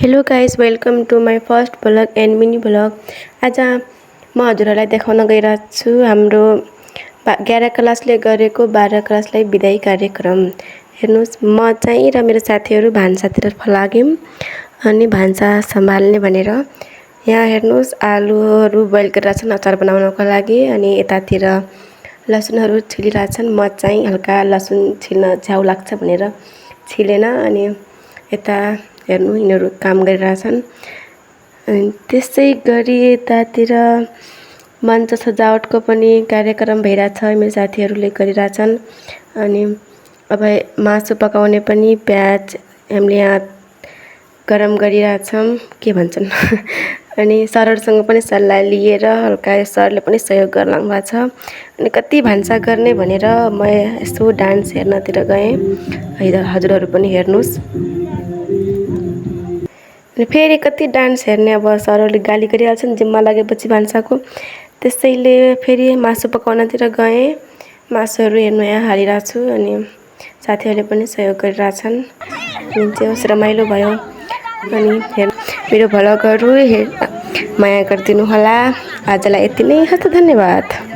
Hello guys, welcome to my first vlog and mini vlog. आज म हजुरहरूलाई देखाउन गइरहेको छु हाम्रो 11 क्लासले गरेको 12 क्लासलाई बिदाई कार्यक्रम। हेर्नुहोस्, म चाहिँ र मेरो साथीहरू भान्सातर्फ लाग्यौँ अनि भान्सा सम्हाल्ने भनेर। यहाँ हेर्नुहोस्, आलुहरू बोइल गरिरहेछन् अचार बनाउनको लागि, अनि यतातिर लसुनहरू छिलिरहेछन्। म चाहिँ हल्का लसुन छिल्न झ्याउ लाग्छ भनेर छिलेन। अनि यता हेर्नु, यिनीहरू काम गरिरहेछन्। अनि त्यसै गरी यतातिर मञ्च सजावटको पनि कार्यक्रम भइरहेछ, मेरो साथीहरूले गरिरहेछन्। अनि अब मासु पकाउने पनि प्याज हामीले यहाँ गरम गरिरहेछौँ, के भन्छन् अनि सरहरूसँग पनि सल्लाह लिएर हल्का सरले पनि सहयोग गर्नु भएको छ। अनि कति भान्सा गर्ने भनेर म यसो डान्स हेर्नतिर गएँ। हजुरहरू पनि हेर्नुहोस्। अनि फेरि कति डान्स हेर्ने, अब सरहरूले गाली गरिहाल्छन् जिम्मा लागेपछि भान्साको। त्यसैले फेरि मासु पकाउनतिर गएँ। मासुहरू हेर्नु यहाँ हालिरहेको छु, अनि साथीहरूले पनि सहयोग गरिरहेछन्। अनि चाहिँ रमाइलो भयो। अनि मेरो भ्लगहरू माया गरिदिनु होला। आजलाई यति नै हो त, धन्यवाद।